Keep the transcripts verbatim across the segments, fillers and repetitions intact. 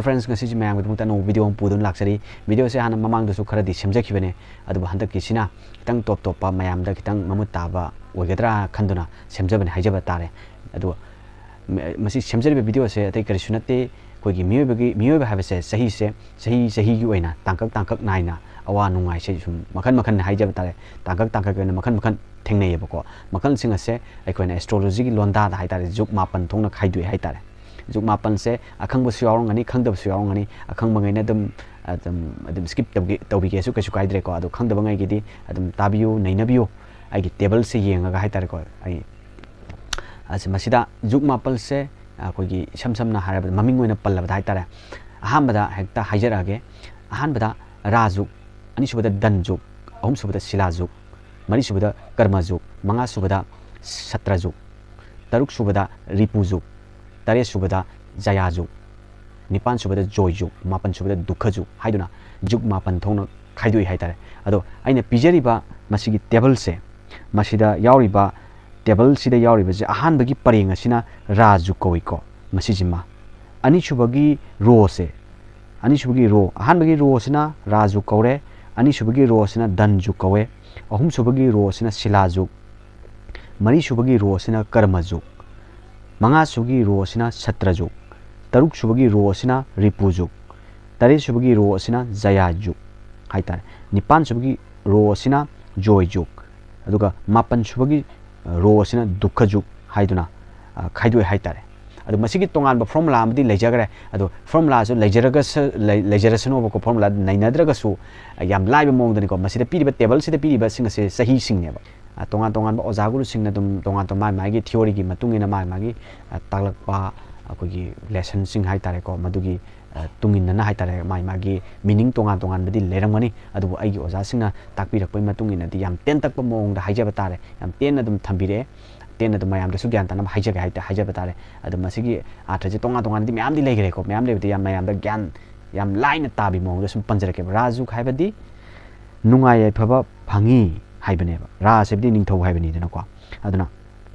Friends, ꯉꯁꯤꯁꯤ ꯃꯌꯥꯝꯒꯤꯗꯃꯛꯇ ꯑꯅꯧꯕ video ꯑꯃ ꯄꯨꯗꯨꯅ ꯂꯥꯛꯆꯔꯤ꯫ Video ꯁꯦ ꯍꯥꯟꯅ ꯃꯃꯥꯡꯗꯁꯨ ꯈꯔꯗꯤ ꯁꯦꯝꯖꯈꯤꯕꯅꯦ, ꯑꯗꯨꯕꯨ ꯍꯟꯗꯛꯀꯤꯁꯤꯅ ꯈꯤꯇꯪ ꯇꯣꯞ ꯇꯣꯞꯄ, ꯃꯌꯥꯝꯗ ꯈꯤꯇꯪ ꯃꯃꯨꯠ ꯇꯥꯕ ꯑꯣꯏꯒꯗ꯭ꯔꯥ ꯈꯟꯗꯨꯅ ꯁꯦꯝꯖꯕꯅꯦ ꯍꯥꯏꯖꯕ ꯇꯥꯔꯦ꯫ ꯑꯗꯨ ꯃ-, ꯃꯁꯤ ꯁꯦꯝꯖꯔꯤꯕ video ꯁꯦ ꯑꯇꯩ ꯀꯔꯤꯁꯨ ꯅꯠꯇꯦ, ꯑꯩꯈꯣꯏꯒꯤ ꯃꯤꯑꯣꯏꯕꯒꯤ, ꯃꯤꯑꯣꯏꯕ ꯍꯥꯏꯕꯁꯦ ꯆꯍꯤꯁꯦ, ꯆꯍꯤ ꯆꯍꯤꯒꯤ ꯑꯣꯏꯅ ꯇꯥꯡꯀꯛ ꯇꯥꯡꯀꯛ ꯅꯥꯏꯅ ꯑꯋꯥ ꯅꯨꯡꯉꯥꯏꯁꯦ ꯁꯨꯝ ꯃꯈꯟ ꯃꯈꯟ ꯍꯥꯏꯖꯕ ꯇꯥꯔꯦ, ꯇꯥꯡꯀꯛ ꯇꯥꯡꯀꯛꯀꯤ ꯑꯣꯏꯅ ꯃꯈꯟ ꯃꯈꯟ ꯊꯦꯡꯅꯩꯌꯦꯕꯀꯣ꯫ ꯃꯈꯜꯁꯤꯡ ꯑꯁꯦ ꯑꯩꯈꯣꯏꯅ astrology ꯒꯤ ꯂꯣꯟꯗꯥꯗ ꯍꯥꯏꯇꯥꯔꯦ, ꯖꯨꯛ ꯃꯥꯄꯟ ꯊꯣꯛꯅ ꯈꯥꯏꯗꯣꯛꯑꯦ ꯍꯥꯏꯇꯥꯔꯦ꯫ ꯖꯨꯛ ꯃꯥꯄꯟꯁꯦ ꯑꯈꯪꯕꯁꯨ ꯌꯥꯎꯔꯝꯒꯅꯤ, ꯈꯪꯗꯕꯁꯨ ꯌꯥꯎꯔꯝꯒꯅꯤ꯫ ꯑꯈꯪꯕꯉꯩꯅ ꯑꯗꯨꯝ, ꯑꯗꯨꯝ, ꯑꯗꯨꯝ skip ꯇꯧꯒꯦ-, ꯇꯧꯕꯤꯒꯦꯁꯨ ꯀꯩꯁꯨ ꯀꯥꯏꯗ꯭ꯔꯦꯀꯣ꯫ ꯑꯗꯣ ꯈꯪꯗꯕꯉꯩꯒꯤꯗꯤ ꯑꯗꯨꯝ ꯇꯥꯕꯤꯌꯨ, ꯅꯩꯅꯕꯤꯌꯨ꯫ ꯑꯩꯒꯤ table ꯁꯦ ꯌꯦꯡꯉꯒ ꯍꯥꯏꯇꯥꯔꯦꯀꯣ꯫ ꯑꯩ, ꯑꯁꯤ, ꯃꯁꯤꯗ ꯖꯨꯛ ꯃꯥꯄꯜꯁꯦ ꯑꯩꯈꯣꯏꯒꯤ ꯏꯁꯝ ꯁꯝꯅ ꯍꯥꯏꯔꯕꯗ, ꯃꯃꯤꯡ ꯑꯣꯏꯅ ꯄꯜꯂꯕꯗ ꯍꯥꯏꯇꯥꯔꯦ, ꯑꯍꯥꯟꯕꯗ ꯍꯦꯛꯇ ꯍꯥꯏꯖꯔꯛꯑꯒꯦ꯫ ꯑꯍꯥꯟꯕꯗ ꯔꯥ ꯖꯨꯛ, ꯑꯅꯤꯁꯨꯕꯗ ꯙꯟ ꯖꯨꯛ, ꯑꯍꯨꯝꯁꯨꯕꯗ ꯁꯤꯂꯥ ꯖꯨꯛ, ꯃꯔꯤꯁꯨꯕꯗ ꯀꯔꯃ ꯖꯨꯛ, ꯃꯉꯥꯁꯨꯕꯗ ꯁꯇ꯭ꯔ ꯖꯨꯛ, ꯇꯔꯨꯛꯁꯨꯕꯗ ꯔꯤꯄꯨ ꯖꯨꯛ, ꯇꯔꯦꯠꯁꯨꯕꯗ ꯖꯌꯥ ꯖꯨꯛ, ꯅꯤꯄꯥꯟꯁꯨꯕꯗ ꯖꯣꯏ ꯖꯨꯛ, ꯃꯥꯄꯟꯁꯨꯕꯗ ꯗꯨꯛꯈ ꯖꯨꯛ ꯍꯥꯏꯗꯨꯅ ꯖꯨꯛ ꯃꯥꯄꯟ ꯊꯣꯛꯅ ꯈꯥꯏꯗꯣꯛꯏ ꯍꯥꯏꯇꯥꯔꯦ꯫ ꯑꯗꯣ ꯑꯩꯅ ꯄꯤꯖꯔꯤꯕ ꯃꯁꯤꯒꯤ table ꯁꯦ, ꯃꯁꯤꯗ ꯌꯥꯎꯔꯤꯕ, table ꯁꯤꯗ ꯌꯥꯎꯔꯤꯕꯁꯦ, ꯑꯍꯥꯟꯕꯒꯤ ꯄꯔꯦꯡ ꯑꯁꯤꯅ ꯔꯥ ꯖꯨꯛ ꯀꯧꯏꯀꯣ, ꯃꯁꯤꯁꯤꯃ꯫ ꯑꯅꯤꯁꯨꯕꯒꯤ row ꯁꯦ, ꯑꯅꯤꯁꯨꯕꯒꯤ row, ꯑꯍꯥꯟꯕꯒꯤ row ꯁꯤꯅ ꯔꯥ ꯖꯨꯛ ꯀꯧꯔꯦ, ꯑꯅꯤꯁꯨꯕꯒꯤ row ꯁꯤꯅ ꯙꯟ ꯖꯨꯛ ꯀꯧꯋꯦ, ꯑꯍꯨꯝꯁꯨꯕꯒꯤ row ꯁꯤꯅ ꯁꯤꯂꯥ ꯖꯨꯛ, ꯃꯔꯤꯁꯨꯕꯒꯤ row ꯁꯤꯅ ꯀꯔꯃ ꯖꯨꯛ, ꯃꯉꯥꯁꯨꯕꯒꯤ row ꯁꯤꯅ ꯁꯇ꯭ꯔ ꯖꯨꯛ, ꯇꯔꯨꯛꯁꯨꯕꯒꯤ row ꯁꯤꯅ ꯔꯤꯄꯨ ꯖꯨꯛ, ꯇꯔꯦꯠꯁꯨꯕꯒꯤ row ꯁꯤꯅ ꯖꯌꯥ ꯖꯨꯛ ꯍꯥꯏꯇꯥꯔꯦ, ꯅꯤꯄꯥꯟꯁꯨꯕꯒꯤ row ꯁꯤꯅ ꯖꯣꯏ ꯖꯨꯛ, ꯑꯗꯨꯒ ꯃꯥꯄꯟꯁꯨꯕꯒꯤ row ꯁꯤꯅ ꯗꯨꯛꯈ ꯖꯨꯛ ꯍꯥꯏꯗꯨꯅ, ꯑ, ꯈꯥꯏꯗꯣꯛꯑꯦ ꯍꯥꯏꯇꯥꯔꯦ꯫ ꯑꯗꯣ ꯃꯁꯤꯒꯤ ꯇꯣꯉꯥꯟꯕ formula ꯑꯃꯗꯤ ꯂꯩꯖꯈ꯭ꯔꯦ꯫ ꯑꯗꯣ formula ꯁꯨ ꯂꯩꯖꯔꯒꯁꯨ, ꯂꯩ-, ꯂꯩꯖꯔꯁꯅꯣꯕꯀꯣ, formula ꯅꯩꯅꯗ꯭ꯔꯒꯁꯨ, ꯑ, ꯌꯥꯝ ꯂꯥꯏꯕ ꯃꯑꯣꯡꯗꯅꯤꯀꯣ꯫ ꯃꯁꯤꯗ ꯄꯤꯔꯤꯕ table ꯁꯤꯗ ꯄꯤꯔꯤꯕꯁꯤꯡ ꯑꯁꯦ ꯆꯍꯤꯁꯤꯡꯅꯦꯕ꯫ ꯑ, ꯇꯣꯉꯥꯟ ꯇꯣꯉꯥꯟꯕ ꯑꯣꯖꯥ ꯒꯨꯔꯨꯁꯤꯡꯅ ꯑꯗꯨꯝ ꯇꯣꯉꯥꯟ ꯇꯣꯉꯥꯟ ꯃꯥꯒꯤ theory ꯒꯤ ꯃꯇꯨꯡ ꯏꯟꯅ ꯃꯥꯒꯤ ꯃꯥꯒꯤ, ꯑ, ꯇꯥꯛꯂꯛꯄ ꯑꯩꯈꯣꯏꯒꯤ lesson ꯁꯤꯡ ꯍꯥꯏꯇꯥꯔꯦꯀꯣ, ꯃꯗꯨꯒꯤ, ꯑ, ꯇꯨꯡ ꯏꯟꯅꯅ ꯍꯥꯏꯇꯥꯔꯦ, ꯃꯥꯒꯤ ꯃꯥꯒꯤ meaning ꯇꯣꯉꯥꯟ ꯇꯣꯉꯥꯟꯕꯗꯤ ꯂꯩꯔꯝꯒꯅꯤ꯫ ꯑꯗꯨꯕꯨ ꯑꯩꯒꯤ ꯑꯣꯖꯥꯁꯤꯡꯅ ꯇꯥꯛꯄꯤꯔꯛꯄꯒꯤ ꯃꯇꯨꯡ ꯏꯟꯅꯗꯤ ꯌꯥꯝ ꯇꯦꯟꯇꯛꯄ ꯃꯑꯣꯡꯗ ꯍꯥꯏꯖꯕ ꯇꯥꯔꯦ, ꯌꯥꯝ ꯇꯦꯟꯅ ꯑꯗꯨꯝ ꯊꯝꯕꯤꯔꯛꯑꯦ꯫ ꯇꯦꯟꯅ ꯑꯗꯨꯝ ꯃꯌꯥꯝꯗꯁꯨ ꯒ꯭ꯌꯥꯟ ꯇꯥꯅꯕ ꯍꯥꯏꯖꯒꯦ ꯍꯥꯏꯇꯥ-, ꯍꯥꯏꯖꯕ ꯇꯥꯔꯦ꯫ ꯑꯗꯣ ꯃꯁꯤꯒꯤ ꯑꯥꯔꯊꯁꯦ ꯇꯣꯉꯥꯟ ꯇꯣꯉꯥꯟꯅꯗꯤ ꯃꯌꯥꯝꯗꯤ ꯂꯩꯈ꯭ꯔꯦꯀꯣ, ꯃꯌꯥꯝ ꯂꯩꯕꯗꯤ ꯌꯥꯝ ꯃꯌꯥꯝꯗ ꯒ꯭ꯌꯥꯟ ꯌꯥꯝ ꯂꯥꯏꯅ ꯇꯥꯕꯤ ꯃꯑꯣꯡꯗ ꯁꯨꯝ ꯄꯟꯖꯔꯛꯀꯦꯕ꯫ ꯔꯥ ꯖꯨꯛ ꯍꯥꯏꯕꯗꯤ ꯅꯨꯡꯉꯥꯏ ꯌꯥꯏꯐꯕ ꯐꯪꯉꯤ ꯍꯥꯏꯕꯅꯦꯕ꯫ ꯔꯥ ꯍꯥꯏꯕꯗꯤ ꯅꯤꯡꯊꯧ ꯍꯥꯏꯕꯅꯤꯗꯅꯀꯣ꯫ ꯑꯗꯨꯅ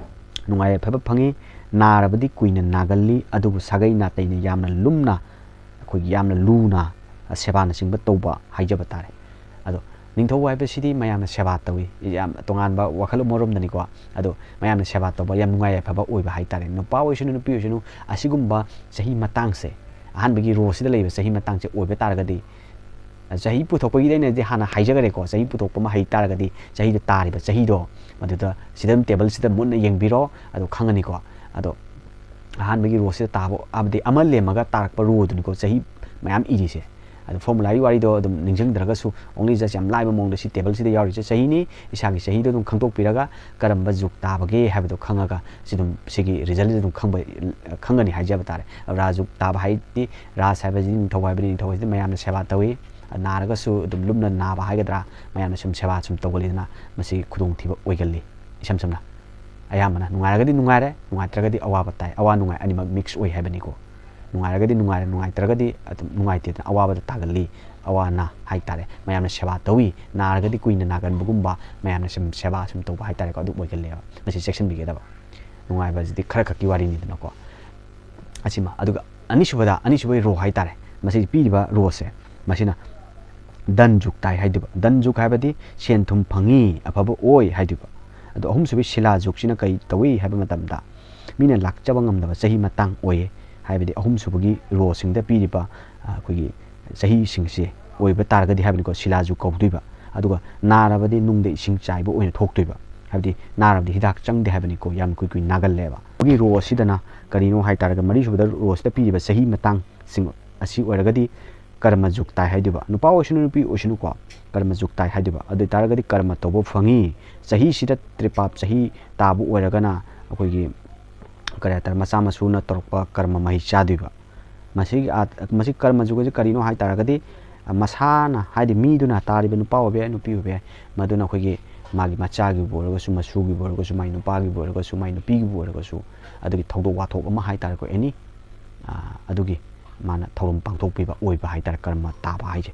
ꯅꯨꯡꯉꯥꯏ ꯌꯥꯏꯐꯕ ꯐꯪꯉꯤ, ꯅꯥꯔꯕꯗꯤ ꯀꯨꯏꯅ ꯅꯥꯒꯜꯂꯤ, ꯑꯗꯨꯕꯨ ꯁꯥꯒꯩ ꯅꯥꯇꯩꯅ ꯌꯥꯝꯅ ꯂꯨꯝꯅ ꯑꯩꯈꯣꯏꯒꯤ ꯌꯥꯝꯅ ꯂꯨꯅ ꯁꯦꯕꯥꯅꯆꯤꯡꯕ ꯇꯧꯕ ꯍꯥꯏꯖꯕ ꯇꯥꯔꯦ꯫ ꯑꯗꯣ ꯅꯤꯡꯊꯧ ꯍꯥꯏꯕꯁꯤꯗꯤ ꯃꯌꯥꯝꯅ ꯁꯦꯕꯥ ꯇꯧꯏ, ꯌꯥꯝ ꯇꯣꯉꯥꯟꯕ ꯋꯥꯈꯜ ꯑꯃꯔꯣꯝꯗꯅꯤꯀꯣ꯫ ꯑꯗꯣ ꯃꯌꯥꯝꯅ ꯁꯦꯕꯥ ꯇꯧꯕ, ꯌꯥꯝ ꯅꯨꯡꯉꯥꯏ ꯌꯥꯏꯐꯕ ꯑꯣꯏꯕ ꯍꯥꯏꯇꯥꯔꯦ꯫ ꯅꯨꯄꯥ ꯑꯣꯏꯁꯅꯨ, ꯅꯨꯄꯤ ꯑꯣꯏꯁꯅꯨ, ꯑꯁꯤꯒꯨꯝꯕ ꯆꯍꯤ ꯃꯇꯥꯡꯁꯦ, ꯑꯍꯥꯟꯕꯒꯤ ꯔꯣꯁꯤꯗ ꯂꯩꯕ ꯆꯍꯤ ꯃꯇꯥꯡꯁꯦ ꯑꯣꯏꯕ ꯇꯥꯔꯒꯗꯤ, ꯆꯍꯤ ꯄꯨꯊꯣꯛꯄꯒꯤꯗꯤ ꯑꯩꯅꯗꯤ ꯍꯥꯟꯅ ꯍꯥꯏꯖꯈꯔꯦꯀꯣ, ꯆꯍꯤ ꯄꯨꯊꯣꯛꯄ ꯑꯃ ꯍꯩ ꯇꯥꯔꯒꯗꯤ ꯆꯍꯤꯗ ꯇꯥꯔꯤꯕ ꯆꯍꯤꯗꯣ ꯃꯗꯨꯗ ꯁꯤꯗ ꯑꯗꯨꯝ ꯇꯦꯕꯜꯁꯤꯗ ꯃꯨꯟꯅ ꯌꯦꯡꯕꯤꯔꯣ, ꯑꯗꯨ ꯈꯪꯉꯅꯤꯀꯣ꯫ ꯑꯗꯣ ꯑꯍꯥꯟꯕꯒꯤ ꯔꯣꯁꯤꯗ ꯇꯥꯕ, ꯍꯥꯏꯕꯗꯤ ꯑꯃ ꯂꯦꯝꯃꯒ ꯇꯥꯔꯛꯄ ꯔꯣꯗꯨꯅꯤꯀꯣ ꯆꯍꯤ ꯃꯌꯥꯝ ꯏꯔꯤꯁꯦ꯫ ꯑꯗꯣ ꯐꯣꯔꯃꯨꯂꯥꯒꯤ ꯋꯥꯔꯤꯗꯣ ꯑꯗꯨꯝ ꯅꯤꯡꯁꯤꯡꯗ꯭ꯔꯒꯁꯨ, only just ꯌꯥꯝ ꯂꯥꯏꯕ ꯃꯑꯣꯡꯗ ꯁꯤ ꯇꯦꯕꯜꯁꯤꯗ ꯌꯥꯎꯔꯤꯁꯦ ꯆꯍꯤꯅꯤ, ꯏꯁꯥꯒꯤ ꯆꯍꯤꯗꯣ ꯑꯗꯨꯝ ꯈꯪꯗꯣꯛꯄꯤꯔꯒ ꯀꯔꯝꯕ ꯖꯨꯛ ꯇꯥꯕꯒꯦ ꯍꯥꯏꯕꯗꯣ ꯈꯪꯉꯒ ꯁꯤ ꯑꯗꯨꯝ ꯁꯤꯒꯤ ꯔꯤꯖꯜꯁꯤꯗ ꯑꯗꯨꯝ ꯈꯪꯕ, ꯈꯪꯒꯅꯤ ꯍꯥꯏꯖꯕ ꯇꯥꯔꯦ꯫ ꯔꯥꯖ ꯖꯨꯛ ꯇꯥꯕ ꯍꯥꯏꯗꯤ, ꯔꯥꯖ ꯍꯥꯏꯕꯁꯤꯗꯤ ꯅꯤꯡꯊꯧ ꯍꯥꯏꯕꯅꯤ, ꯅꯤꯡꯊꯧ ꯍꯥꯏꯁꯤꯗꯤ ꯃꯌꯥꯝꯅ ꯁꯦꯕꯥ ꯇꯧꯏ, ꯅꯥꯔꯒꯁꯨ ꯑꯗꯨꯝ ꯂꯨꯝꯅ ꯅꯥꯕ ꯍꯥꯏꯒꯗ꯭ꯔꯥ, ꯃꯌꯥꯝꯅ ꯁꯨꯝ ꯁꯦꯕꯥ ꯁꯨꯝ ꯇꯧꯒꯜꯂꯤꯗꯅ, ꯃꯁꯤ ꯈꯨꯗꯣꯡꯊꯤꯕ ꯑꯣꯏꯒꯜꯂꯤ꯫ ꯏꯁꯝ ꯁꯝꯅ ꯑꯌꯥꯝꯕꯅ ꯅꯨꯡꯉꯥꯏꯔꯒꯗꯤ ꯅꯨꯡꯉꯥꯏꯔꯦ, ꯅꯨꯡꯉꯥꯏꯇ꯭ꯔꯒꯗꯤ ꯑꯋꯥꯕ ꯇꯥꯏ, ꯑꯋꯥ ꯅꯨꯡꯉꯥꯏ ꯑꯅꯤꯃꯛ ꯃꯤꯛꯁ ꯑꯣꯏ ꯍꯥꯏꯕꯅꯤꯀꯣ꯫ ꯅꯨꯡꯉꯥꯏꯔꯒꯗꯤ ꯅꯨꯡꯉꯥꯏꯔꯦ, ꯅꯨꯡꯉꯥꯏꯇ꯭ꯔꯒꯗꯤ ꯑꯗꯨꯝ ꯅꯨꯡꯉꯥꯏꯇꯦꯗꯅ, ꯑꯋꯥꯕꯗ ꯇꯥꯒꯜꯂꯤ꯫ ꯑꯋꯥ ꯑꯅꯥ ꯍꯥꯏꯇꯥꯔꯦ, ꯃꯌꯥꯝꯅ ꯁꯦꯕꯥ ꯇꯧꯏ, ꯅꯥꯔꯒꯗꯤ ꯀꯨꯏꯅ ꯅꯥꯒꯟꯕꯒꯨꯝꯕ, ꯃꯌꯥꯝꯅ ꯁꯨꯝ ꯁꯦꯕꯥ ꯁꯨꯝ ꯇꯧꯕ ꯍꯥꯏꯇꯥꯔꯦꯀꯣ, ꯑꯗꯨ ꯑꯣꯏꯒꯜꯂꯦꯕ꯫ ꯃꯁꯤ ꯆꯦꯛꯁꯤꯟꯕꯤꯒꯗꯕ꯫ ꯅꯨꯡꯉꯥꯏꯕꯁꯤꯗꯤ ꯈꯔ ꯈꯛꯀꯤ ꯋꯥꯔꯤꯅꯤꯗꯅꯀꯣ꯫ ꯑꯁꯤꯃ꯫ ꯑꯗꯨꯒ ꯑꯅꯤꯁꯨꯕꯗ, ꯑꯅꯤꯁꯨꯕꯒꯤ ꯔꯣ ꯍꯥꯏꯇꯥꯔꯦ, ꯃꯁꯤ ꯄꯤꯔꯤꯕ ꯔꯣꯁꯦ, ꯃꯁꯤꯅ ꯙꯟ ꯖꯨꯛ ꯇꯥꯏ ꯍꯥꯏꯗꯣꯏꯕ꯫ ꯙꯟ ꯖꯨꯛ ꯍꯥꯏꯕꯗꯤ ꯁꯦꯟ ꯊꯨꯝ ꯐꯪꯉꯤ, ꯑꯐꯕ ꯑꯣꯏ ꯍꯥꯏꯗꯣꯏꯕ꯫ ꯑꯗꯣ ꯑꯍꯨꯝꯁꯨꯕꯒꯤ ꯁꯤꯂꯥ ꯖꯨꯛꯁꯤꯅ ꯀꯔꯤ ꯇꯧꯏ ꯍꯥꯏꯕ ꯃꯇꯝꯗ, ꯃꯤꯅ ꯂꯥꯛꯆꯕ ꯉꯝꯗꯕ ꯆꯍꯤ ꯃꯇꯥꯡ ꯑꯣꯏꯌꯦ꯫ ꯍꯥꯏꯕꯗꯤ ꯑꯍꯨꯝꯁꯨꯕꯒꯤ ꯔꯣꯁꯤꯡꯗ ꯄꯤꯔꯤꯕ, ꯑ, ꯑꯩꯈꯣꯏꯒꯤ ꯆꯍꯤꯁꯤꯡꯁꯦ ꯑꯣꯏꯕ ꯇꯥꯔꯒꯗꯤ ꯍꯥꯏꯕꯅꯤꯀꯣ, ꯁꯤꯂꯥ ꯖꯨꯛ ꯀꯧꯗꯣꯏꯕ꯫ ꯑꯗꯨꯒ ꯅꯥꯔꯕꯗꯤ ꯅꯨꯡꯗ ꯏꯁꯤꯡ ꯆꯥꯏꯕ ꯑꯣꯏꯅ ꯊꯣꯛꯇꯣꯏꯕ꯫ ꯍꯥꯏꯕꯗꯤ ꯅꯥꯔꯕꯗꯤ ꯍꯤꯗꯥꯛ ꯆꯪꯗꯦ ꯍꯥꯏꯕꯅꯤꯀꯣ, ꯌꯥꯝ ꯀꯨꯏ ꯀꯨꯏ ꯅꯥꯒꯜꯂꯦꯕ꯫ ꯑꯩꯈꯣꯏꯒꯤ ꯔꯣ ꯑꯁꯤꯗꯅ ꯀꯔꯤꯅꯣ ꯍꯥꯏ ꯇꯥꯔꯒ, ꯃꯔꯤꯁꯨꯕꯗ ꯔꯣꯁꯤꯗ ꯄꯤꯔꯤꯕ ꯆꯍꯤ ꯃꯇꯥꯡꯁꯤꯡ ꯑꯁꯤ ꯑꯣꯏꯔꯒꯗꯤ ꯀꯔꯃ ꯖꯨꯛ ꯇꯥꯏ ꯍꯥꯏꯗꯣꯏꯕ꯫ ꯅꯨꯄꯥ ꯑꯣꯏꯁꯅꯨ, ꯅꯨꯄꯤ ꯑꯣꯏꯁꯅꯨꯀꯣ, ꯀꯔꯃ ꯖꯨꯛ ꯇꯥꯏ ꯍꯥꯏꯗꯣꯏꯕ꯫ ꯑꯗꯨ ꯑꯣꯏ ꯇꯥꯔꯒꯗꯤ ꯀꯔꯃ ꯇꯧꯕ ꯐꯪꯉꯤ꯫ ꯆꯍꯤꯁꯤꯗ ꯇ꯭ꯔꯤꯄꯥꯞ ꯆꯍꯤ ꯇꯥꯕ ꯑꯣꯏꯔꯒꯅ ꯑꯩꯈꯣꯏꯒꯤ, ꯀꯔꯤ ꯍꯥꯏꯇꯥꯔꯦ, ꯃꯆꯥ ꯃꯁꯨꯅ ꯇꯧꯔꯛꯄ ꯀꯔꯃ ꯃꯍꯩ ꯆꯥꯗꯣꯏꯕ꯫ ꯃꯁꯤꯒꯤ ꯑꯥ-, ꯃꯁꯤ ꯀꯔꯃ ꯖꯨꯛ ꯑꯁꯤ ꯀꯔꯤꯅꯣ ꯍꯥꯏ ꯇꯥꯔꯒꯗꯤ, ꯑ, ꯃꯁꯥꯅ, ꯍꯥꯏꯗꯤ ꯃꯤꯗꯨꯅ, ꯇꯥꯔꯤꯕ ꯅꯨꯄꯥ ꯑꯣꯏꯕ ꯌꯥꯏ, ꯅꯨꯄꯤ ꯑꯣꯏꯕ ꯌꯥꯏ, ꯃꯗꯨꯅ ꯑꯩꯈꯣꯏꯒꯤ ꯃꯥꯒꯤ ꯃꯆꯥꯒꯤꯕꯨ ꯑꯣꯏꯔꯒꯁꯨ, ꯃꯁꯨꯒꯤꯕꯨ ꯑꯣꯏꯔꯒꯁꯨ, ꯃꯥꯒꯤ ꯅꯨꯄꯥꯒꯤꯕꯨ ꯑꯣꯏꯔꯒꯁꯨ, ꯃꯥꯒꯤ ꯅꯨꯄꯤꯒꯤꯕꯨ ꯑꯣꯏꯔꯒꯁꯨ, ꯑꯗꯨꯒꯤ ꯊꯧꯗꯣꯛ ꯋꯥꯊꯣꯛ ꯑꯃ ꯍꯥꯏ ꯇꯥꯔꯦꯀꯣ, ꯑꯦꯅꯤ, ꯑ, ꯑꯗꯨꯒꯤ ꯃꯥꯅ ꯊꯧꯔꯝ ꯄꯥꯡꯊꯣꯛꯄꯤꯕ ꯑꯣꯏꯕ ꯍꯥꯏ ꯇꯥꯔꯦ, ꯀꯔꯃ ꯇꯥꯕ ꯍꯥꯏꯁꯦ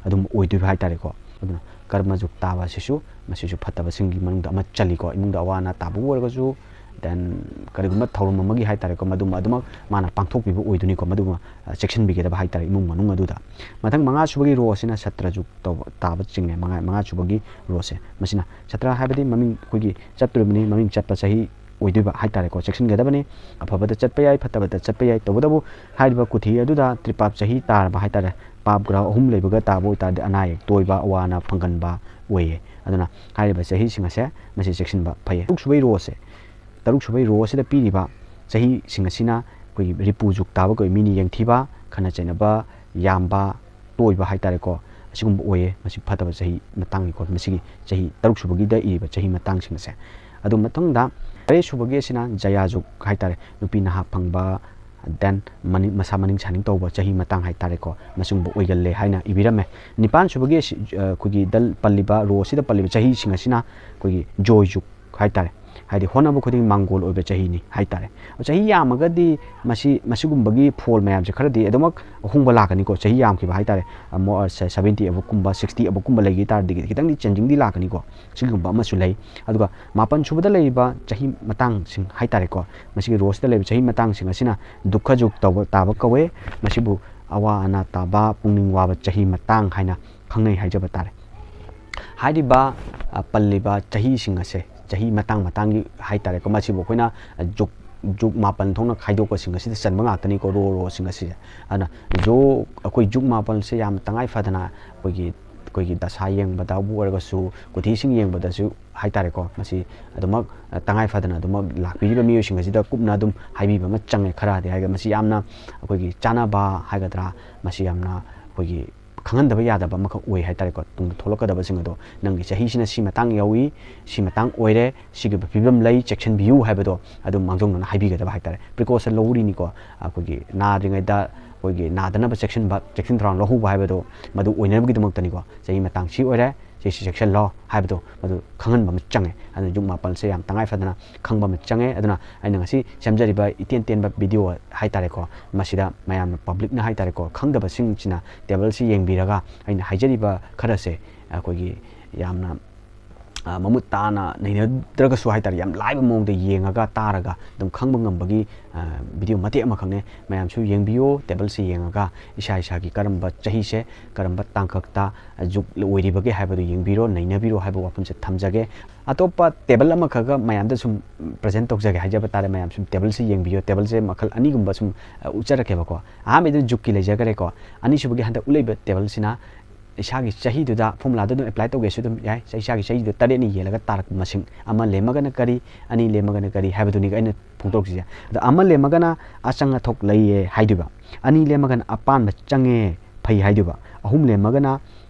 ꯑꯗꯨꯝ ꯑꯣꯏꯗꯣꯏꯕ ꯍꯥꯏ ꯇꯥꯔꯦꯀꯣ꯫ ꯑꯗꯨꯅ ꯀꯔꯃ ꯖꯨꯛ ꯇꯥꯕ ꯑꯁꯤꯁꯨ, ꯃꯁꯤꯁꯨ ꯐꯠꯇꯕꯁꯤꯡꯒꯤ ꯃꯅꯨꯡꯗ ꯑꯃ ꯆꯜꯂꯤꯀꯣ꯫ ꯏꯃꯨꯡꯗ ꯑꯋꯥ ꯑꯅꯥ ꯇꯥꯕꯕꯨ ꯑꯣꯏꯔꯒꯁꯨ, then ꯀꯔꯤꯒꯨꯝꯕ ꯊꯧꯔꯝ ꯑꯃꯒꯤ ꯍꯥꯏꯇꯥꯔꯦꯀꯣ, ꯃꯗꯨꯃ ꯑꯗꯨꯃꯛ ꯃꯥꯅ ꯄꯥꯡꯊꯣꯛꯄꯤꯕ ꯑꯣꯏꯗꯣꯏꯅꯤꯀꯣ, ꯃꯗꯨꯃ ꯑ, ꯆꯦꯛꯁꯤꯟꯕꯤꯒꯗꯕ ꯍꯥꯏꯇꯥꯔꯦ ꯏꯃꯨꯡ ꯃꯅꯨꯡ ꯑꯗꯨꯗ꯫ ꯃꯊꯪ ꯃꯉꯥ ꯁꯨꯕꯒꯤ ꯔꯣꯁꯤꯅ ꯁꯇ꯭ꯔꯖꯨꯛ ꯇꯧꯕ ꯇꯥꯕ ꯆꯤꯡꯉꯦ꯫ ꯃꯉꯥ ꯃꯉꯥ ꯁꯨꯕꯒꯤ ꯔꯣꯁꯦ ꯃꯁꯤꯅ ꯁꯇ꯭ꯔ ꯍꯥꯏꯕꯗꯤ ꯃꯃꯤꯡ ꯑꯩꯈꯣꯏꯒꯤ ꯆꯠꯇꯣꯔꯤꯕꯅꯤ, ꯃꯃꯤꯡ ꯆꯠꯄ ꯆꯍꯤ ꯑꯣꯏꯗꯣꯏꯕ ꯍꯥꯏꯇꯥꯔꯦꯀꯣ꯫ ꯆꯦꯛꯁꯤꯟꯒꯗꯕꯅꯤ, ꯑꯐꯕꯗ ꯆꯠꯄ ꯌꯥꯏ, ꯐꯠꯇꯕꯗ ꯆꯠꯄ ꯌꯥꯏ꯫ ꯇꯧꯕꯇꯕꯨ ꯍꯥꯏꯔꯤꯕ ꯀꯨꯊꯤ ꯑꯗꯨꯗ ꯇ꯭ꯔꯤꯄꯥꯞ ꯆꯍꯤ ꯇꯥꯔꯕ ꯍꯥꯏꯇꯥꯔꯦ, ꯄꯥꯞ ꯒ꯭ꯔꯍ ꯑꯍꯨꯝ ꯂꯩꯕꯒ ꯇꯥꯕ ꯑꯣꯏꯇꯥꯔꯗꯤ ꯑꯅꯥ ꯑꯌꯦꯛ ꯇꯣꯏꯕ, ꯑꯋꯥ ꯑꯅꯥ ꯐꯪꯒꯟꯕ ꯑꯣꯏꯌꯦ꯫ ꯑꯗꯨꯅ ꯍꯥꯏꯔꯤꯕ ꯆꯍꯤꯁꯤꯡ ꯑꯁꯦ ꯃꯁꯤ ꯆꯦꯛꯁꯤꯟꯕ ꯐꯩ꯫ ꯇꯔꯨꯛ ꯁꯨꯕꯩ ꯔꯣꯁꯦ, ꯇꯔꯨꯛ ꯁꯨꯕꯩ ꯔꯣ ꯑꯁꯤꯗ ꯄꯤꯔꯤꯕ ꯆꯍꯤꯁꯤꯡ ꯑꯁꯤꯅ ꯑꯩꯈꯣꯏꯒꯤ ꯔꯤꯄꯨ ꯖꯨꯛ ꯇꯥꯕ ꯀꯧꯏ, ꯃꯤꯅ ꯌꯦꯡꯊꯤꯕ, ꯈꯠꯅ ꯆꯩꯅꯕ ꯌꯥꯝꯕ, ꯇꯣꯏꯕ ꯍꯥꯏꯇꯥꯔꯦꯀꯣ, ꯑꯁꯤꯒꯨꯝꯕ ꯑꯣꯏꯌꯦ꯫ ꯃꯁꯤ ꯐꯠꯇꯕ ꯆꯍꯤ ꯃꯇꯥꯡꯅꯤꯀꯣ, ꯃꯁꯤꯒꯤ ꯆꯍꯤ ꯇꯔꯨꯛ ꯁꯨꯕꯒꯤꯗ ꯏꯔꯤꯕ ꯆꯍꯤ ꯃꯇꯥꯡꯁꯤꯡ ꯑꯁꯦ꯫ ꯑꯗꯨ ꯃꯊꯪꯗ ꯇꯔꯦꯠ ꯁꯨꯕꯒꯤ ꯑꯁꯤꯅ ꯖꯌꯥ ꯖꯨꯛ ꯍꯥꯏꯇꯥꯔꯦ, ꯅꯨꯄꯤ ꯅꯍꯥ ꯐꯪꯕ, then ꯃꯅꯤꯡ, ꯃꯁꯥ ꯃꯅꯤꯡ ꯁꯥꯅꯤꯡ ꯇꯧꯕ ꯆꯍꯤ ꯃꯇꯥꯡ ꯍꯥꯏꯇꯥꯔꯦꯀꯣ, ꯃꯁꯤꯒꯨꯝꯕ ꯑꯣꯏꯒꯜꯂꯦ ꯍꯥꯏꯅ ꯏꯕꯤꯔꯝꯃꯦ꯫ ꯅꯤꯄꯥꯟ ꯁꯨꯕꯒꯤ ꯑꯁꯤ, ꯑ, ꯑꯩꯈꯣꯏꯒꯤ ꯗ ꯄꯜꯂꯤꯕ ꯔꯣ ꯑꯁꯤꯗ ꯄꯜꯂꯤꯕ ꯆꯍꯤꯁꯤꯡ ꯑꯁꯤꯅ ꯑꯩꯈꯣꯏꯒꯤ ꯖꯣꯏ ꯖꯨꯛ ꯍꯥꯏꯇꯥꯔꯦ, ꯍꯥꯏꯗꯤ ꯍꯣꯠꯅꯕ ꯈꯨꯗꯤꯡ ꯃꯥꯡꯒꯣꯜ ꯑꯣꯏꯕ ꯆꯍꯤꯅꯤ ꯍꯥꯏꯇꯥꯔꯦ꯫ ꯆꯍꯤ ꯌꯥꯝꯃꯒꯗꯤ ꯃꯁꯤ, ꯃꯁꯤꯒꯨꯝꯕꯒꯤ ꯐꯣꯜ ꯃꯌꯥꯝꯁꯦ ꯈꯔꯗꯤ ꯑꯗꯨꯃꯛ ꯑꯍꯣꯡꯕ ꯂꯥꯛꯀꯅꯤꯀꯣ꯫ ꯆꯍꯤ ꯌꯥꯝꯈꯤꯕ ꯍꯥꯏꯇꯥꯔꯦ, ꯑꯃꯨꯛ, ꯑ, ꯁ-, seventy above ꯀꯨꯝꯕ, sixty above ꯀꯨꯝꯕ ꯂꯩꯈꯤ ꯇꯥꯔꯗꯤ ꯈꯤꯇꯪꯗꯤ ꯆꯦꯟꯖꯤꯡꯗꯤ ꯂꯥꯛꯀꯅꯤꯀꯣ꯫ ꯁꯤꯒꯨꯝꯕ ꯑꯃꯁꯨ ꯂꯩ꯫ ꯑꯗꯨꯒ ꯃꯥꯄꯟ ꯁꯨꯕꯗ ꯂꯩꯔꯤꯕ ꯆꯍꯤ ꯃꯇꯥꯡꯁꯤꯡ ꯍꯥꯏꯇꯥꯔꯦꯀꯣ, ꯃꯁꯤꯒꯤ ꯔꯣꯁꯤꯗ ꯂꯩꯔꯤꯕ ꯆꯍꯤ ꯃꯇꯥꯡꯁꯤꯡ ꯑꯁꯤꯅ ꯗꯨꯛꯈ ꯖꯨꯛ ꯇꯧꯕ ꯇꯥꯕ ꯀꯧꯋꯦ꯫ ꯃꯁꯤꯕꯨ ꯑꯋꯥ ꯑꯅꯥ ꯇꯥꯕ, ꯄꯨꯛꯅꯤꯡ ꯋꯥꯕ ꯆꯍꯤ ꯃꯇꯥꯡ ꯍꯥꯏꯅ ꯈꯪꯅꯩ ꯍꯥꯏꯖꯕ ꯇꯥꯔꯦ꯫ ꯍꯥꯏꯔꯤꯕ, ꯑ, ꯄꯜꯂꯤꯕ ꯆꯍꯤꯁꯤꯡ ꯑꯁꯦ, ꯆꯍꯤ ꯃꯇꯥꯡ ꯃꯇꯥꯡꯒꯤ ꯍꯥꯏꯇꯥꯔꯦꯀꯣ, ꯃꯁꯤꯕꯨ ꯑꯩꯈꯣꯏꯅ ꯖꯨꯛ, ꯖꯨꯛ ꯃꯥꯄꯟ ꯊꯣꯛꯅ ꯈꯥꯏꯗꯣꯛꯄꯁꯤꯡ ꯑꯁꯤꯗ ꯆꯟꯕ ꯉꯥꯛꯇꯅꯤꯀꯣ, ꯔꯣ, ꯔꯣꯁꯤꯡ ꯑꯁꯤꯁꯦ꯫ ꯑꯗꯨꯅ ꯖꯨ-, ꯑꯩꯈꯣꯏ ꯖꯨꯛ ꯃꯥꯄꯜꯁꯦ ꯌꯥꯝ ꯇꯉꯥꯏ ꯐꯗꯅ ꯑꯩꯈꯣꯏꯒꯤ, ꯑꯩꯈꯣꯏꯒꯤ ꯗꯁꯥ ꯌꯦꯡꯕꯗꯕꯨ ꯑꯣꯏꯔꯒꯁꯨ, ꯀꯨꯊꯤꯁꯤꯡ ꯌꯦꯡꯕꯗꯁꯨ ꯍꯥꯏꯇꯥꯔꯦꯀꯣ, ꯃꯁꯤ ꯑꯗꯨꯃꯛ, ꯑ, ꯇꯉꯥꯏ ꯐꯗꯅ ꯑꯗꯨꯃꯛ ꯂꯥꯛꯄꯤꯔꯤꯕ ꯃꯤꯑꯣꯏꯁꯤꯡ ꯑꯁꯤꯗ ꯀꯨꯞꯅ ꯑꯗꯨꯝ ꯍꯥꯏꯕꯤꯕ ꯑꯃ ꯆꯪꯉꯦ꯫ ꯈꯔꯗꯤ ꯍꯥꯏꯔꯒ ꯃꯁꯤ ꯌꯥꯝꯅ ꯑꯩꯈꯣꯏꯒꯤ ꯆꯥꯟꯅꯕ ꯍꯥꯏꯒꯗ꯭ꯔꯥ, ꯃꯁꯤ ꯌꯥꯝꯅ ꯑꯩꯈꯣꯏꯒꯤ ꯈꯪꯍꯟꯗꯕ ꯌꯥꯗꯕ ꯑꯃꯈꯛ ꯑꯣꯏ ꯍꯥꯏꯇꯥꯔꯦꯀꯣ꯫ ꯇꯨꯡꯗ ꯊꯣꯛꯂꯛꯀꯗꯕꯁꯤꯡ ꯑꯗꯣ ꯅꯪꯒꯤ ꯆꯍꯤꯁꯤꯅ ꯁꯤ ꯃꯇꯥꯡ ꯌꯧꯏ, ꯁꯤ ꯃꯇꯥꯡ ꯑꯣꯏꯔꯦ, ꯁꯤꯒꯤ ꯐꯤꯕꯝ ꯂꯩ, ꯆꯦꯛꯁꯤꯟꯕꯤꯌꯨ ꯍꯥꯏꯕꯗꯣ ꯑꯗꯨꯝ ꯃꯥꯡꯖꯧꯅꯅ ꯍꯥꯏꯕꯤꯒꯗꯕ ꯍꯥꯏꯇꯥꯔꯦ꯫ ꯄ꯭ꯔꯤꯀꯣꯁꯟ ꯂꯧꯔꯤꯅꯤꯀꯣ, ꯑꯩꯈꯣꯏꯒꯤ ꯅꯥꯗ꯭ꯔꯤꯉꯩꯗ ꯑꯩꯈꯣꯏꯒꯤ ꯅꯥꯗꯅꯕ ꯆꯦꯛꯁꯤꯟꯕ, ꯆꯦꯛꯁꯤꯟ ꯊꯧꯔꯥꯡ ꯂꯧꯍꯧꯕ ꯍꯥꯏꯕꯗꯣ ꯃꯗꯨ ꯑꯣꯏꯅꯕꯒꯤꯗꯃꯛꯇꯅꯤꯀꯣ꯫ ꯆꯍꯤ ꯃꯇꯥꯡ ꯁꯤ ꯑꯣꯏꯔꯦ, ꯁꯤ, ꯁꯤ ꯆꯦꯛꯁꯤꯜꯂꯣ ꯍꯥꯏꯕꯗꯣ ꯃꯗꯨ ꯈꯪꯍꯟꯕ ꯑꯃ ꯆꯪꯉꯦ꯫ ꯑꯗꯨꯅ ꯖꯨꯛ ꯃꯥꯄꯜꯁꯦ ꯌꯥꯝ ꯇꯉꯥꯏ ꯐꯗꯅ ꯈꯪꯕ ꯑꯃ ꯆꯪꯉꯦ꯫ ꯑꯗꯨꯅ ꯑꯩꯅ ꯉꯁꯤ ꯁꯦꯝꯖꯔꯤꯕ ꯏꯇꯦꯟ ꯇꯦꯟꯕ ꯚꯤꯗꯤꯑꯣ ꯍꯥꯏꯇꯥꯔꯦꯀꯣ, ꯃꯁꯤꯗ ꯃꯌꯥꯝꯅ ꯄꯕ꯭ꯂꯤꯛꯅ ꯍꯥꯏꯇꯥꯔꯦꯀꯣ, ꯈꯪꯗꯕꯁꯤꯡꯁꯤꯅ ꯇꯦꯕꯜꯁꯤ ꯌꯦꯡꯕꯤꯔꯒ ꯑꯩꯅ ꯍꯥꯏꯖꯔꯤꯕ ꯈꯔꯁꯦ ꯑꯩꯈꯣꯏꯒꯤ ꯌꯥꯝꯅ ꯃꯃꯨꯠ ꯇꯥꯅ ꯅꯩꯅꯗ꯭ꯔꯒꯁꯨ ꯍꯥꯏꯇꯥꯔꯦ, ꯌꯥꯝ ꯂꯥꯏꯕ ꯃꯑꯣꯡꯗ ꯌꯦꯡꯉꯒ ꯇꯥꯔꯒ ꯑꯗꯨꯝ ꯈꯪꯕ ꯉꯝꯕꯒꯤ ꯚꯤꯗꯤꯑꯣ ꯃꯇꯦꯛ ꯑꯃꯈꯛꯅꯦ꯫ ꯃꯌꯥꯝꯁꯨ ꯌꯦꯡꯕꯤꯌꯣ꯫ ꯇꯦꯕꯜꯁꯤ ꯌꯦꯡꯉꯒ ꯏꯁꯥ ꯏꯁꯥꯒꯤ ꯀꯔꯝꯕ ꯆꯍꯤꯁꯦ, ꯀꯔꯝꯕ ꯇꯥꯡꯀꯛꯇ ꯖꯨꯛ ꯑꯣꯏꯔꯤꯕꯒꯦ ꯍꯥꯏꯕꯗꯨ ꯌꯦꯡꯕꯤꯔꯣ, ꯅꯩꯅꯕꯤꯔꯣ ꯍꯥꯏꯕ ꯋꯥꯐꯝꯁꯦ ꯊꯝꯖꯒꯦ꯫ ꯑꯇꯣꯞꯄ ꯇꯦꯕꯜ ꯑꯃꯈꯛꯒ ꯃꯌꯥꯝꯗ ꯁꯨꯝ ꯄ꯭ꯔꯖꯦꯟ ꯇꯧꯖꯒꯦ ꯍꯥꯏꯖꯕ ꯇꯥꯔꯦ꯫ ꯃꯌꯥꯝ ꯁꯨꯝ ꯇꯦꯕꯜꯁꯤ ꯌꯦꯡꯕꯤꯌꯣ꯫ ꯇꯦꯕꯜꯁꯦ ꯃꯈꯜ ꯑꯅꯤꯒꯨꯝꯕ ꯁꯨꯝ ꯎꯠꯆꯔꯛꯀꯦꯕꯀꯣ꯫ ꯑꯍꯥꯟꯕꯗ ꯖꯨꯛꯀꯤ ꯂꯩꯖꯈ꯭ꯔꯦꯀꯣ꯫ ꯑꯅꯤꯁꯨꯕꯒꯤ ꯍꯟꯗꯛ ꯎꯠꯂꯛꯏꯕ ꯇꯦꯕꯜꯁꯤꯅ ꯏꯁꯥꯒꯤ ꯆꯍꯤꯗꯨꯗ ꯐꯣꯔꯃꯨꯂꯥꯗꯣ ꯑꯗꯨꯝ ꯑꯦꯄ꯭ꯂꯥꯏ ꯇꯧꯒꯦꯁꯨ ꯑꯗꯨꯝ ꯌꯥꯏ꯫ ꯏꯁꯥꯒꯤ ꯆꯍꯤꯗꯣ ꯇꯔꯦꯠꯅ ꯌꯦꯜꯂꯒ ꯇꯥꯔꯛꯄ ꯃꯁꯤꯡ, ꯑꯃ ꯂꯦꯝꯃꯒꯅ ꯀꯔꯤ, ꯑꯅꯤ ꯂꯦꯝꯃꯒꯅ ꯀꯔꯤ ꯍꯥꯏꯕꯗꯨꯅꯤ ꯑꯩꯅ ꯐꯣꯡꯗꯣꯔꯛꯁꯤꯁꯦ꯫ ꯑꯗꯣ ꯑꯃ ꯂꯦꯝꯃꯒꯅ ꯑꯆꯪ ꯑꯊꯣꯛ ꯂꯩꯌꯦ ꯍꯥꯏꯗꯣꯏꯕ, ꯑꯅꯤ ꯂꯦꯝꯃꯒꯅ ꯑꯄꯥꯟꯕ ꯆꯪꯉꯦ, ꯐꯩ ꯍꯥꯏꯗꯣꯏꯕ, ꯑꯍꯨꯝ ꯂꯦꯝꯃꯒꯅ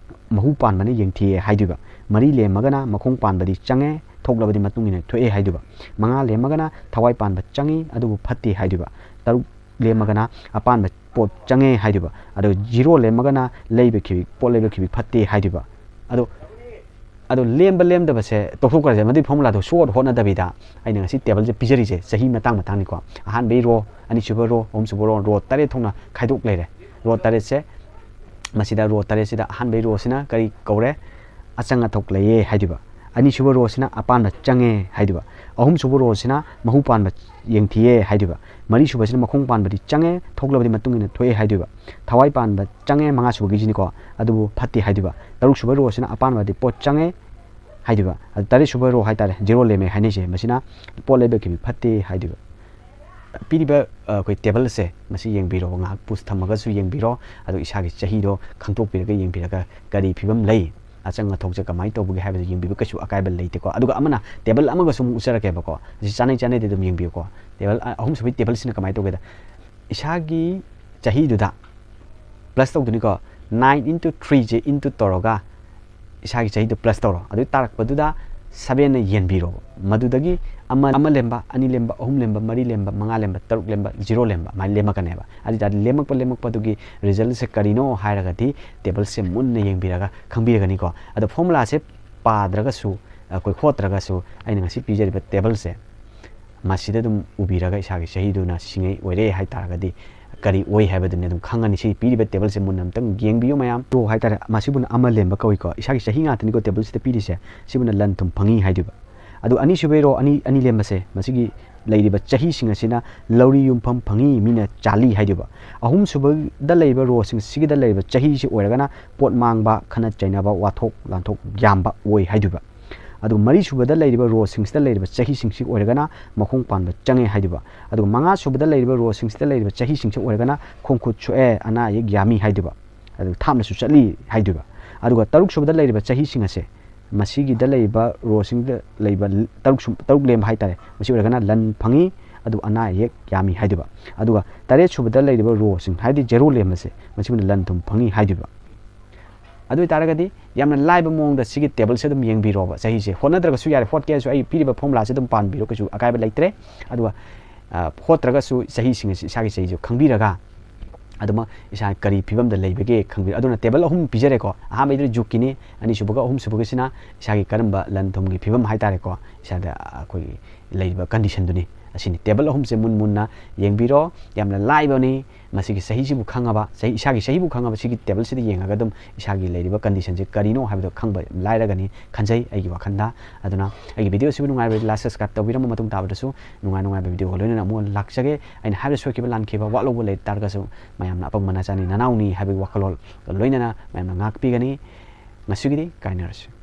ꯃꯍꯨ ꯄꯥꯟꯕꯅ ꯌꯦꯡꯊꯤꯑꯦ ꯍꯥꯏꯗꯣꯏꯕ, ꯃꯔꯤ ꯂꯦꯝꯃꯒꯅ ꯃꯈꯣꯡ ꯄꯥꯟꯕꯗꯤ ꯆꯪꯉꯦ, ꯊꯣꯛꯂꯕꯗꯤ ꯃꯇꯨꯡ ꯏꯟꯅ ꯊꯣꯛꯑꯦ ꯍꯥꯏꯗꯣꯏꯕ, ꯃꯉꯥ ꯂꯦꯝꯃꯒꯅ ꯊꯋꯥꯏ ꯄꯥꯟꯕ ꯆꯪꯉꯤ ꯑꯗꯨꯕꯨ ꯐꯠꯇꯦ ꯍꯥꯏꯗꯣꯏꯕ, ꯇꯔꯨꯛ ꯂꯦꯝꯃꯒꯅ ꯑꯄꯥꯟꯕ ꯄꯣꯠ ꯆꯪꯉꯦ ꯍꯥꯏꯗꯣꯏꯕ, ꯑꯗꯣ ꯖꯤꯔꯣ ꯂꯦꯝꯃꯒꯅ ꯂꯩꯕ ꯈꯤꯕꯤ, ꯄꯣꯠ ꯂꯩꯕ ꯈꯤꯕꯤ ꯐꯠꯇꯦ ꯍꯥꯏꯗꯣꯏꯕ꯫ ꯑꯗꯣ ꯑꯗꯣ ꯂꯦꯝꯕ ꯂꯦꯝꯗꯕꯁꯦ ꯇꯣꯛꯊꯣꯛꯈ꯭ꯔꯁꯦ, ꯃꯗꯨꯒꯤ ꯐꯣꯔꯃꯨꯂꯥꯗꯣ ꯁꯣꯛꯑꯣꯏ ꯍꯣꯠꯅꯗꯕꯤꯗ ꯑꯩꯅ ꯉꯁꯤ ꯇꯦꯕꯜꯁꯦ ꯄꯤꯖꯔꯤꯁꯦ ꯆꯍꯤ ꯃꯇꯥꯡ ꯃꯇꯥꯡꯅꯤꯀꯣ꯫ ꯑꯍꯥꯟꯕꯒꯤ ꯔꯣ, ꯑꯅꯤꯁꯨꯕ ꯔꯣ, ꯑꯍꯨꯝꯁꯨꯕ ꯔꯣ, ꯔꯣ ꯇꯔꯦꯠ ꯊꯣꯛꯅ ꯈꯥꯏꯗꯣꯛ ꯂꯩꯔꯦ꯫ ꯔꯣ ꯇꯔꯦꯠꯁꯦ ꯃꯁꯤꯗ ꯔꯣ ꯇꯔꯦꯠꯁꯤꯗ ꯑꯍꯥꯟꯕꯒꯤ ꯔꯣꯁꯤꯅ ꯀꯔꯤ ꯀꯧꯔꯦ? ꯑꯆꯪ ꯑꯊꯣꯛ ꯂꯩꯌꯦ ꯍꯥꯏꯗꯣꯏꯕ꯫ ꯑꯅꯤꯁꯨꯕ ꯔꯣꯁꯤꯅ ꯑꯄꯥꯟꯕ ꯆꯪꯉꯦ ꯍꯥꯏꯗꯣꯏꯕ꯫ ꯑꯍꯨꯝꯁꯨꯕ ꯔꯣꯁꯤꯅ ꯃꯍꯨ ꯄꯥꯟꯕ ꯌꯦꯡꯊꯤꯑꯦ ꯍꯥꯏꯗꯣꯏꯕ꯫ ꯃꯔꯤꯁꯨꯕꯁꯤꯅ ꯃꯈꯣꯡ ꯄꯥꯟꯕꯗꯤ ꯆꯪꯉꯦ, ꯊꯣꯛꯂꯕꯗꯤ ꯃꯇꯨꯡ ꯏꯟꯅ ꯊꯣꯛꯑꯦ ꯍꯥꯏꯗꯣꯏꯕ꯫ ꯊꯋꯥꯏ ꯄꯥꯟꯕ ꯆꯪꯉꯦ, ꯃꯉꯥꯁꯨꯕꯒꯤꯁꯤꯅꯤꯀꯣ, ꯑꯗꯨꯕꯨ ꯐꯠꯇꯦ ꯍꯥꯏꯗꯣꯏꯕ꯫ ꯇꯔꯨꯛꯁꯨꯕ ꯔꯣꯁꯤꯅ ꯑꯄꯥꯟꯕꯗꯤ ꯄꯣꯠ ꯆꯪꯉꯦ ꯍꯥꯏꯗꯣꯏꯕ꯫ ꯑꯗꯨ ꯇꯔꯦꯠꯁꯨꯕ ꯔꯣ ꯍꯥꯏꯇꯥꯔꯦ, ꯖꯤꯔꯣ ꯂꯦꯝꯃꯦ ꯍꯥꯏꯅꯩꯁꯦ, ꯃꯁꯤꯅ ꯄꯣꯠ ꯂꯩꯕ ꯈꯤꯕꯤ ꯐꯠꯇꯦ ꯍꯥꯏꯗꯣꯏꯕ꯫ ꯄꯤꯔꯤꯕ, ꯑ, ꯑꯩꯈꯣꯏ ꯇꯦꯕꯜꯁꯦ ꯃꯁꯤ ꯌꯦꯡꯕꯤꯔꯣ, ꯉꯥꯏꯍꯥꯛ ꯄꯨꯁ ꯊꯝꯃꯒꯁꯨ ꯌꯦꯡꯕꯤꯔꯣ, ꯑꯗꯨ ꯏꯁꯥꯒꯤ ꯆꯍꯤꯗꯣ ꯈꯪꯗꯣꯛꯄꯤꯔꯒ ꯌꯦꯡꯕꯤꯔꯒ ꯀꯔꯤ ꯐꯤꯕꯝ ꯂꯩ, ꯑꯆꯪ ꯑꯊꯣꯛꯁꯦ ꯀꯃꯥꯏꯅ ꯇꯧꯕꯒꯦ ꯍꯥꯏꯕꯗꯨ ꯌꯦꯡꯕꯤꯕ ꯀꯩꯁꯨ ꯑꯀꯥꯏꯕ ꯂꯩꯇꯦꯀꯣ꯫ ꯑꯗꯨꯒ ꯑꯃꯅ ꯇꯦꯕꯜ ꯑꯃꯒꯁꯨ ꯑꯃꯨꯛ ꯎꯠꯆꯔꯛꯀꯦꯕꯀꯣ, ꯑꯁꯤ ꯆꯥꯅꯩ ꯆꯥꯅꯩꯗꯤ ꯑꯗꯨꯝ ꯌꯦꯡꯕꯤꯌꯨꯀꯣ꯫ ꯇꯦꯕꯜ ꯑ-, ꯑꯍꯨꯝꯁꯨꯕꯒꯤ ꯇꯦꯕꯜꯁꯤꯅ ꯀꯃꯥꯏꯅ ꯇꯧꯒꯦꯗ, ꯏꯁꯥꯒꯤ ꯆꯍꯤꯗꯨꯗ ꯄ꯭ꯂꯁ ꯇꯧꯗꯣꯏꯅꯤꯀꯣ, ꯅꯥꯏꯟ ꯏꯟꯇꯨ ꯊ꯭ꯔꯤꯁꯦ ꯏꯟꯇꯨ ꯇꯧꯔꯒ ꯏꯁꯥꯒꯤ ꯆꯍꯤꯗꯣ ꯄ꯭ꯂꯁ ꯇꯧꯔꯣ꯫ ꯑꯗꯨ ꯇꯥꯔꯛꯄꯗꯨꯗ ꯁꯕꯦꯟꯅ ꯌꯦꯟꯕꯤꯔꯣ꯫ ꯃꯗꯨꯗꯒꯤ ꯑꯃ, ꯑꯃ ꯂꯦꯝꯕ, ꯑꯅꯤ ꯂꯦꯝꯕ, ꯑꯍꯨꯝ ꯂꯦꯝꯕ, ꯃꯔꯤ ꯂꯦꯝꯕ, ꯃꯉꯥ ꯂꯦꯝꯕ, ꯇꯔꯨꯛ ꯂꯦꯝꯕ, ꯖꯤꯔꯣ ꯂꯦꯝꯕ, ꯑꯗꯨꯃꯥꯏꯅ ꯂꯦꯝꯃꯛꯀꯅꯦꯕ꯫ ꯑꯗꯨ ꯑꯣꯏ ꯇꯥꯔꯗꯤ ꯂꯦꯝꯃꯛꯄ, ꯂꯦꯝꯃꯛꯄꯗꯨꯒꯤ ꯔꯤꯖꯜꯁꯦ ꯀꯔꯤꯅꯣ ꯍꯥꯏꯔꯒꯗꯤ ꯇꯦꯕꯜꯁꯦ ꯃꯨꯟꯅ ꯌꯦꯡꯕꯤꯔꯒ ꯈꯪꯕꯤꯔꯒꯅꯤꯀꯣ꯫ ꯑꯗꯣ ꯐꯣꯔꯃꯨꯂꯥꯁꯦ ꯄꯥꯗ꯭ꯔꯒꯁꯨ, ꯑꯩꯈꯣꯏ ꯍꯣꯠꯇ꯭ꯔꯒꯁꯨ, ꯑꯩꯅ ꯉꯁꯤ ꯄꯤꯖꯔꯤꯕ ꯇꯦꯕꯜꯁꯦ ꯃꯁꯤꯗ ꯑꯗꯨꯝ ꯎꯕꯤꯔꯒ ꯏꯁꯥꯒꯤ ꯆꯍꯤꯗꯨꯅ ꯁꯤꯉꯩ ꯑꯣꯏꯔꯦ ꯍꯥꯏ ꯇꯥꯔꯒꯗꯤ ꯀꯔꯤ ꯑꯣꯏ ꯍꯥꯏꯕꯗꯨꯅꯤ ꯑꯗꯨꯝ ꯈꯪꯉꯅꯤ꯫ ꯁꯤ ꯄꯤꯔꯤꯕ ꯇꯦꯕꯜꯁꯦ ꯃꯨꯟꯅ ꯑꯝꯇꯪ ꯌꯦꯡꯕꯤꯌꯨ ꯃꯌꯥꯝ꯫ ꯔꯣ ꯍꯥꯏꯇꯥꯔꯦ, ꯃꯁꯤꯕꯨꯅ ꯑꯃ ꯂꯦꯝꯕ ꯀꯧꯏꯀꯣ꯫ ꯏꯁꯥꯒꯤ ꯆꯍꯤ ꯉꯥꯛꯇꯅꯤꯀꯣ ꯇꯦꯕꯜꯁꯤꯗ ꯄꯤꯔꯤꯁꯦ꯫ ꯁꯤꯕꯨꯅ ꯂꯟ ꯊꯨꯝ ꯐꯪꯉꯤ ꯍꯥꯏꯗꯣꯏꯕ꯫ ꯑꯗꯨ ꯑꯅꯤꯁꯨꯕꯩ ꯔꯣ ꯑꯅꯤ, ꯑꯅꯤ ꯂꯦꯝꯕꯁꯦ, ꯃꯁꯤꯒꯤ ꯂꯩꯔꯤꯕ ꯆꯍꯤꯁꯤꯡ ꯑꯁꯤꯅ ꯂꯧꯔꯤ ꯌꯨꯝꯐꯝ ꯐꯪꯉꯤ, ꯃꯤꯅ ꯆꯥꯜꯂꯤ ꯍꯥꯏꯗꯣꯏꯕ꯫ ꯑꯍꯨꯝꯁꯨꯕꯗ ꯂꯩꯔꯤꯕ ꯔꯣꯁꯤꯡ ꯁꯤꯒꯤꯗ ꯂꯩꯔꯤꯕ ꯆꯍꯤꯁꯤ ꯑꯣꯏꯔꯒꯅ ꯄꯣꯠ ꯃꯥꯡꯕ, ꯈꯠꯅ ꯆꯩꯅꯕ, ꯋꯥꯊꯣꯛ ꯂꯥꯟꯊꯣꯛ ꯌꯥꯝꯕ ꯑꯣꯏ ꯍꯥꯏꯗꯣꯏꯕ꯫ ꯑꯗꯨꯒ ꯃꯔꯤꯁꯨꯕꯗ ꯂꯩꯔꯤꯕ ꯔꯣꯁꯤꯡꯁꯤꯗ ꯂꯩꯔꯤꯕ ꯆꯍꯤꯁꯤꯡꯁꯤ ꯑꯣꯏꯔꯒꯅ ꯃꯈꯣꯡ ꯄꯥꯟꯕ ꯆꯪꯉꯦ ꯍꯥꯏꯗꯣꯏꯕ꯫ ꯑꯗꯨꯒ ꯃꯉꯥꯁꯨꯕꯗ ꯂꯩꯔꯤꯕ ꯔꯣꯁꯤꯡꯁꯤꯗ ꯂꯩꯔꯤꯕ ꯆꯍꯤꯁꯤꯡꯁꯤ ꯑꯣꯏꯔꯒꯅ ꯈꯣꯡ ꯈꯨꯠ ꯁꯣꯛꯑꯦ, ꯑꯅꯥ ꯑꯌꯦꯛ ꯌꯥꯝꯃꯤ ꯍꯥꯏꯗꯣꯏꯕ꯫ ꯑꯗꯨꯒ ꯊꯥꯞꯅꯁꯨ ꯆꯠꯂꯤ ꯍꯥꯏꯗꯣꯏꯕ꯫ ꯑꯗꯨꯒ ꯇꯔꯨꯛꯁꯨꯕꯗ ꯂꯩꯔꯤꯕ ꯆꯍꯤꯁꯤꯡ ꯑꯁꯦ, ꯃꯁꯤꯒꯤꯗ ꯂꯩꯔꯤꯕ ꯔꯣꯁꯤꯡꯗ ꯂꯩꯕ ꯇꯔꯨꯛ ꯁꯨꯝ, ꯇꯔꯨꯛ ꯂꯦꯝꯕ ꯍꯥꯏꯇꯥꯔꯦ, ꯃꯁꯤ ꯑꯣꯏꯔꯒꯅ ꯂꯟ ꯐꯪꯉꯤ, ꯑꯗꯨ ꯑꯅꯥ ꯑꯌꯦꯛ ꯌꯥꯝꯃꯤ ꯍꯥꯏꯗꯣꯏꯕ꯫ ꯑꯗꯨꯒ ꯇꯔꯦꯠꯁꯨꯕꯗ ꯂꯩꯔꯤꯕ ꯔꯣꯁꯤꯡ, ꯍꯥꯏꯗꯤ ꯖꯦꯔꯣ ꯂꯦꯝꯕꯁꯦ, ꯃꯁꯤꯒꯨꯝꯕꯗ ꯂꯟ ꯊꯨꯝ ꯐꯪꯉꯤ ꯍꯥꯏꯗꯣꯏꯕ꯫ ꯑꯗꯨ ꯑꯣꯏꯇꯥꯔꯒꯗꯤ ꯌꯥꯝꯅ ꯂꯥꯏꯕ ꯃꯑꯣꯡꯗ ꯁꯤꯒꯤ ꯇꯦꯕꯜꯁꯦ ꯑꯗꯨꯝ ꯌꯦꯡꯕꯤꯔꯣꯕ꯫ ꯆꯍꯤꯁꯦ ꯍꯣꯠꯅꯗ꯭ꯔꯒꯁꯨ ꯌꯥꯔꯦ, ꯍꯣꯠꯀꯦ ꯍꯥꯏꯔꯁꯨ ꯑꯩ ꯄꯤꯔꯤꯕ ꯐꯣꯔꯃꯨꯂꯥꯁꯦ ꯑꯗꯨꯝ ꯄꯥꯟꯕꯤꯔꯣ, ꯀꯩꯁꯨ ꯑꯀꯥꯏꯕ ꯂꯩꯇ꯭ꯔꯦ꯫ ꯑꯗꯨꯒ, ꯑ, ꯍꯣꯠꯇ꯭ꯔꯒꯁꯨ ꯆꯍꯤꯁꯤꯡ ꯑꯁꯤ ꯏꯁꯥꯒꯤ ꯆꯍꯤꯁꯨ ꯈꯪꯕꯤꯔꯒ, ꯑꯗꯨꯃꯛ ꯏꯁꯥ ꯀꯔꯤ ꯐꯤꯕꯝꯗ ꯂꯩꯕꯒꯦ ꯈꯪꯕꯤꯔ-, ꯑꯗꯨꯅ ꯇꯦꯕꯜ ꯑꯍꯨꯝ ꯄꯤꯖꯔꯦꯀꯣ꯫ ꯑꯍꯥꯟꯕꯩꯗꯨꯅ ꯖꯨꯛꯀꯤꯅꯤ, ꯑꯅꯤꯁꯨꯕꯒ ꯑꯍꯨꯝꯁꯨꯕꯒꯁꯤꯅ ꯏꯁꯥꯒꯤ ꯀꯔꯝꯕ ꯂꯟ ꯊꯨꯝꯒꯤ ꯐꯤꯕꯝ ꯍꯥꯏꯇꯥꯔꯦꯀꯣ, ꯏꯁꯥꯗ ꯑꯩꯈꯣꯏꯒꯤ ꯂꯩꯔꯤꯕ ꯀꯟꯗꯤꯁꯟꯗꯨꯅꯤ꯫ ꯑꯁꯤꯅꯤ, ꯇꯦꯕꯜ ꯑꯍꯨꯝꯁꯦ ꯃꯨꯟ ꯃꯨꯟꯅ ꯌꯦꯡꯕꯤꯔꯣ, ꯌꯥꯝꯅ ꯂꯥꯏꯕꯅꯤ꯫ ꯃꯁꯤꯒꯤ ꯆꯍꯤꯁꯤꯕꯨ ꯈꯪꯉꯕ, ꯆꯍꯤ, ꯏꯁꯥꯒꯤ ꯆꯍꯤꯕꯨ ꯈꯪꯉꯕ, ꯁꯤꯒꯤ ꯇꯦꯕꯜꯁꯤꯗ ꯌꯦꯡꯉꯒ ꯑꯗꯨꯝ ꯏꯁꯥꯒꯤ ꯂꯩꯔꯤꯕ ꯀꯟꯗꯤꯁꯟꯁꯦ ꯀꯔꯤꯅꯣ ꯍꯥꯏꯕꯗꯣ ꯈꯪꯕ ꯌꯥꯝ ꯂꯥꯏꯔꯒꯅꯤ ꯈꯟꯖꯩ ꯑꯩꯒꯤ ꯋꯥꯈꯜꯗ꯫ ꯑꯗꯨꯅ ꯑꯩꯒꯤ ꯚꯤꯗꯤꯑꯣꯁꯤꯕꯨ ꯅꯨꯡꯉꯥꯏꯔꯕꯗꯤ like, subscribe ꯇꯧꯕꯤꯔꯝꯕ ꯃꯇꯨꯡ ꯇꯥꯕꯗꯁꯨ ꯅꯨꯡꯉꯥꯏ ꯅꯨꯡꯉꯥꯏꯕ ꯚꯤꯗꯤꯑꯣꯒ ꯂꯣꯏꯅꯅ ꯑꯃꯨꯛ ꯂꯥꯛꯆꯒꯦ꯫ ꯑꯩꯅ ꯍꯥꯏꯕꯗ ꯁꯣꯏꯈꯤꯕ ꯂꯥꯟꯈꯤꯕ ꯋꯥꯠꯍꯧꯕ ꯂꯩ ꯇꯥꯔꯒꯁꯨ ꯃꯌꯥꯝꯅ ꯑꯄꯪꯕ ꯅꯆꯥꯅꯤ ꯅꯅꯥꯎꯅꯤ ꯍꯥꯏꯕꯒꯤ ꯋꯥꯈꯜꯂꯣꯟꯒ ꯂꯣꯏꯅꯅ ꯃꯌꯥꯝꯅ ꯉꯥꯛꯄꯤꯒꯅꯤ꯫ ꯉꯁꯤꯒꯤꯗꯤ ꯀꯥꯏꯅꯔꯁꯤ꯫